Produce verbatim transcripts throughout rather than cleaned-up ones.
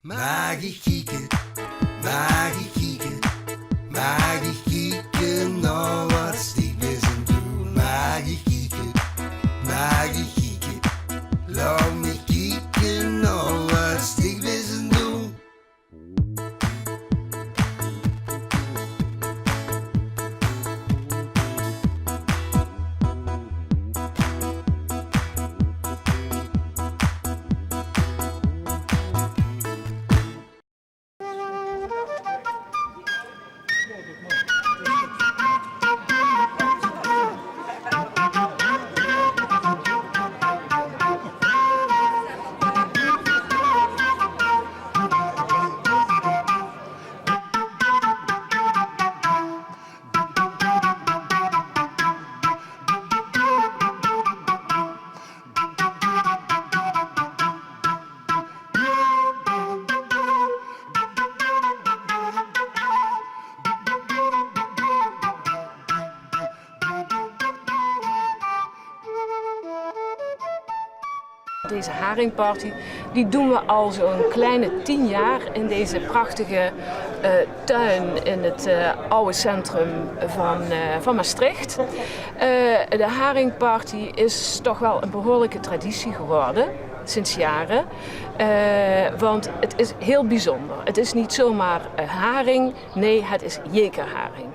Maag ich kieke, maag ich kieke, maag ich kieke nao wat Stiek Bissen doon? Maag ich kieke, maag ich kieke, laot mich kieke nao wat Stiek Bissen doon. Deze haringparty, die doen we al zo'n kleine tien jaar in deze prachtige, eh, tuin in het, eh, oude centrum van, eh, van Maastricht. Eh, de haringparty is toch wel een behoorlijke traditie geworden, sinds jaren. Eh, want het is heel bijzonder. Het is niet zomaar, eh, haring, nee, het is jekerharing.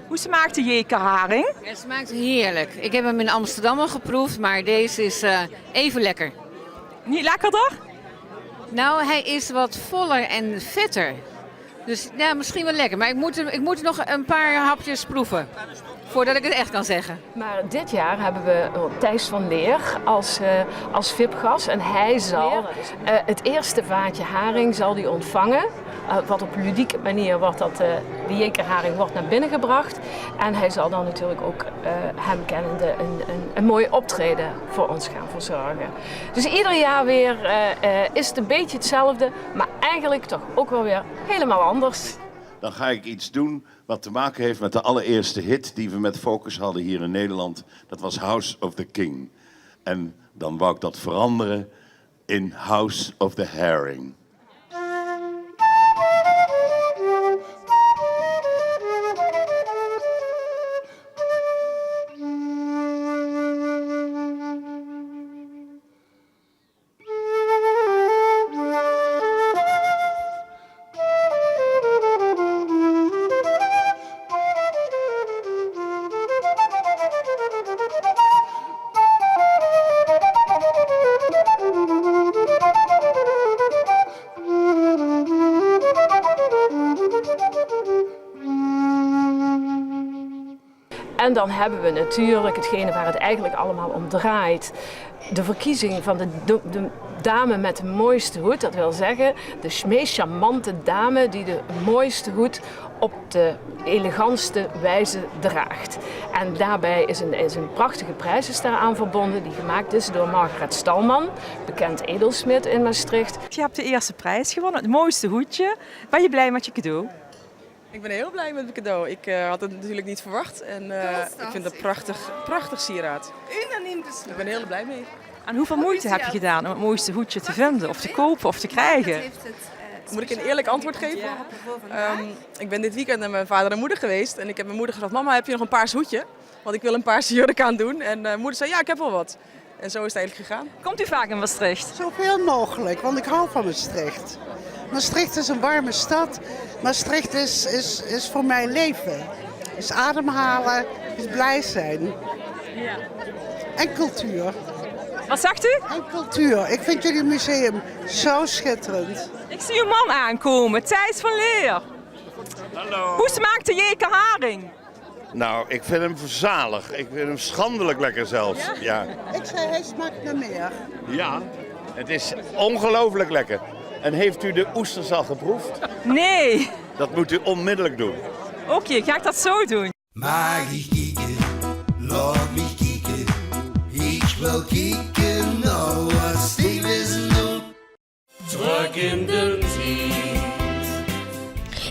Hoe smaakt de jekerharing? Het smaakt heerlijk. Ik heb hem in Amsterdam al geproefd, maar deze is, eh, even lekker. Niet lekkerder? Nou, hij is wat voller en vetter. Dus ja, misschien wel lekker. Maar ik moet, hem, ik moet nog een paar hapjes proeven voordat ik het echt kan zeggen. Maar dit jaar hebben we Thijs van Leer als, eh, als vipgas. En hij zal, eh, het eerste vaatje haring zal die ontvangen. Eh, wat op ludieke manier wordt dat, eh, de jekerharing wordt naar binnen gebracht. En hij zal dan natuurlijk ook, eh, hem kennende een, een, een mooi optreden voor ons gaan verzorgen. Dus ieder jaar weer, eh, eh, is het een beetje hetzelfde, maar eigenlijk toch ook wel weer helemaal anders. Dan ga ik iets doen wat te maken heeft met de allereerste hit die we met Focus hadden hier in Nederland. Dat was House of the King. En dan wou ik dat veranderen in House of the Haring. En dan hebben we natuurlijk hetgene waar het eigenlijk allemaal om draait. De verkiezing van de, de, de dame met de mooiste hoed. Dat wil zeggen, de meest charmante dame die de mooiste hoed op de elegantste wijze draagt. En daarbij is een, is een prachtige prijs is daaraan verbonden, die gemaakt is door Margaret Stalman, bekend edelsmid in Maastricht. Je hebt de eerste prijs gewonnen, het mooiste hoedje. Ben je blij met je cadeau? Ik ben heel blij met mijn cadeau. Ik, eh, had het natuurlijk niet verwacht. En, eh, ik vind het een prachtig, prachtig sieraad. Unaniem besloten. Ik ben heel blij mee. En hoeveel moeite heb je gedaan om het mooiste hoedje te vinden, of te kopen, of te krijgen? Moet ik een eerlijk antwoord geven? Ehm, ik ben dit weekend naar mijn vader en moeder geweest. En ik heb mijn moeder gevraagd: "Mama, heb je nog een paars hoedje? Want ik wil een paarse jurk aandoen." En, eh, moeder zei: "Ja, ik heb wel wat." En zo is het eigenlijk gegaan. Komt u vaak in Maastricht? Zoveel mogelijk, want ik hou van Maastricht. Maastricht is een warme stad. Maastricht is, is, is voor mij leven. Is ademhalen, is blij zijn. En cultuur. Wat zegt u? En cultuur. Ik vind jullie museum zo schitterend. Ik zie uw man aankomen, Thijs van Leer. Hallo. Hoe smaakt de jekerharing? Nou, ik vind hem zalig. Ik vind hem schandelijk lekker zelfs. Ja? Ja. Ik zei, hij smaakt naar meer. Ja, het is ongelooflijk lekker. En heeft u de oesters al geproefd? Nee. Dat moet u onmiddellijk doen. Oké, ga ik dat zo doen. Maag ich kieke, laot mich kieke, ich wil kieke nao wat Stiek Bissen doon. Trök in den tied.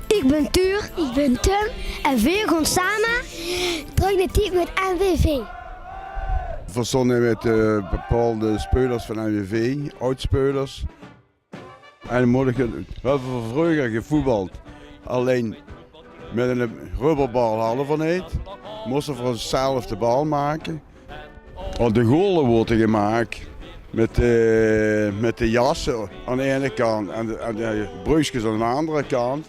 Ich bön Tuur. Ich bön Tim. En veer gaon same trök in den tied mit N W V. Veer stónge mit, eh, bepaalde speulers van N W V, aod-speulers. En dan mót ich, höbbe v'r vreuger gevoetbald. Allein mit 'n rubberbal hadde v'r neet. Móste v'r zelf de bal make. Want de gole woorte gemaak mit, eh, mit de jasse aan de eine kant en de, en de broekskes aan de andere kant.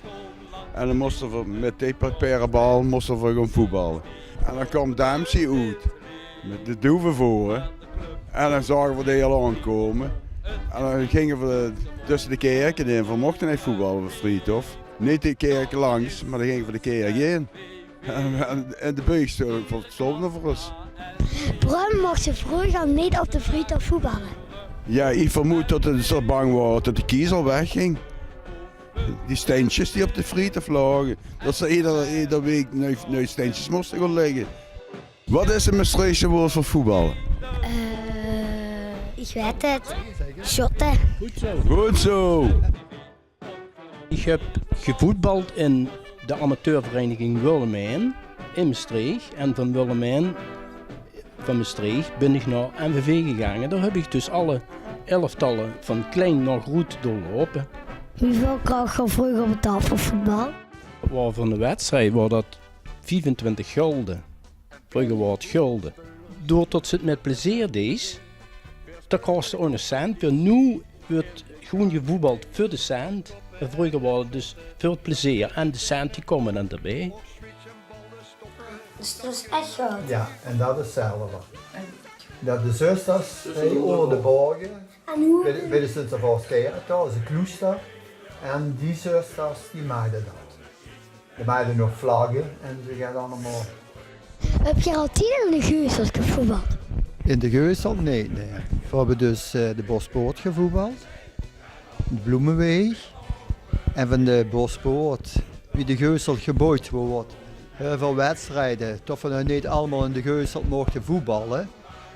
En dan móste v'r mit die papiere bal móste v'r gaon voetballe. En dan kwaam Dempsey oet mit de doeve veur. En dan zage v'r die al aankómme. En dan ginge v'r tösse de kèrke in. V'r mochte neet voetballe op 't Vriethof. Neet de kèrke langs, mer dan ginge v'r de kèrke in. En, en, en de beugstoele verstopde v'r ós. Waorum mochte ze vreuger neet op de Vriethof voetballe? Jao, ich vermoed det ze zo bang wore det de kiezel wegging. Die steintjes die op de Vriethof laoge, det ze eder, eder waek nuuj, nuuj steintjes móste gaon lègke. Waat is 't Mestreechse waord veur voetballe? Eh, ich weit 't. Sjotte. Good zo. Ich höb gevoetbald in de amateurvereiniging Wörlemèn in Mestreech. En van Wörlemèn, van Mestreech, bin ich nao M V V gegange. Dao höb ich dus alle elftalle van klein nao groet doorloupe. Wieväöl kraog geer vreuger betaald veur voetbal? Waor veur 'ne wedstrijd, waor det viefentwintig gulde. Vreuger waor 't gulde. Doordet ze 't mit plezeer dees, dao kraogs te ouch 'ne cent veur. Noe wuuert gewoen gevoetbald veur de cent. En vreuger waor 't dus veur 't plezeer. En de cent die kómme dan d'rbie. Dus det is ech good. Jao, en det is zilver. Det de zusters, hè, ónger de borge, en wie, wie de Sint-Servaoskèrk, det is 'n kloester. En die zusters, die maakde det. D'r waore nog vlagge en ze gaon allemaol. Höb geer altied in de Geuselt gevoetbald? In de Geuselt? Nae, nae. Veer höbbe dus, eh, de Bospoort gevoetbald. De Bloemeweeg. En van de Bospoort, wie de Geuselt geboewd woort, hiel väöl wedstrijde, tot veer nog neet allemaol in de Geuselt mochte voetballe,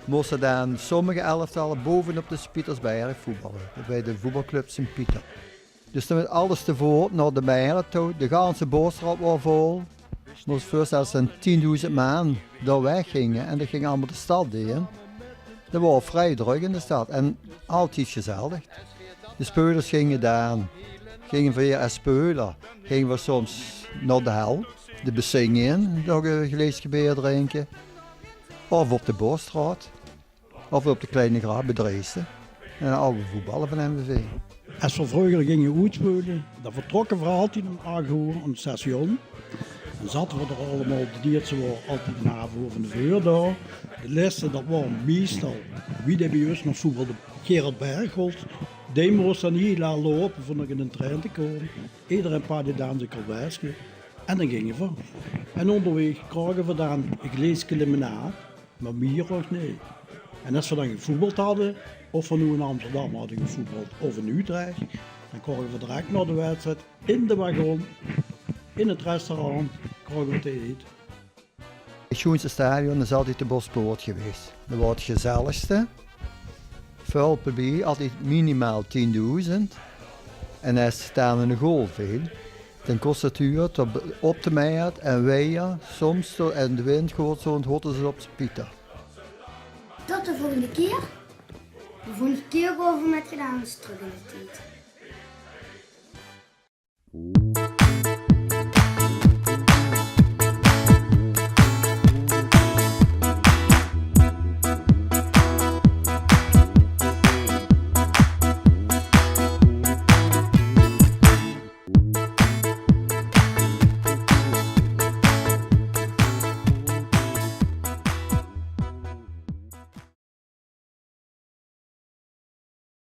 móste dan sommige elftalle bovenop de Sint-Pietersberg voetballe. Bij de voetbalclub Sint-Pieter. Dus dan mit alles te voot nao de Merret toe. De ganse Bosstraot waor vol. Mós veurstelle, es dan tiendoezend man dao wegginge en det ging allemaol de stad in. Det waor vrie drök in de stad en altied gezellig. De speulers ginge dan, ginge veer es speuler, ginge veer soms nao de hel, de Bessing in, nog e glaeske beer drinke. Of op de Bosstraot. Of op de Kleine Gracht bie Dreesde. En dan ouch voetballe van M V V. Es veer vreuger ginge oetspeule, dan vertrokke veer altied óm ach oer aan 't station. Dan zaote veer d'r allemaol, de diertse waor altied 'n haaf oer van te veure dao. De lèste, det waor meistal, wie dae bie ós nog voetbalde, Gerard Bergholt. Dae mós dan hiel laat loupe veur nog in d'n trein te kómme. Ederein pakde dan zien karweitske. En dan ginge veer. En óngerwaeg kraoge veer dan e glaeske limonaad. Mer mie ouch neet. En es veer dan gevoetbald hadde, of veer noe in Amsterdam hadde gevoetbald of in Utrecht, dan kraoge veer direk nao de wedstrijd in de wagon, in 't restaurant, kraoge veer te ete. 't Sjoenste stadion is altied de Bospoort gewaes. Det waor 't gezelligste. Väöl publiek, altied minimaal tiendoezend. En es 't dan in de golf veel, dan kós 't huur tot op de Merret en wiejer, soms to-, en de wind good zoon, hotte ze op Sint-Pieter. Tot de volgende kier. De volgende kier gaon veer mit gedaantes trök in de tied.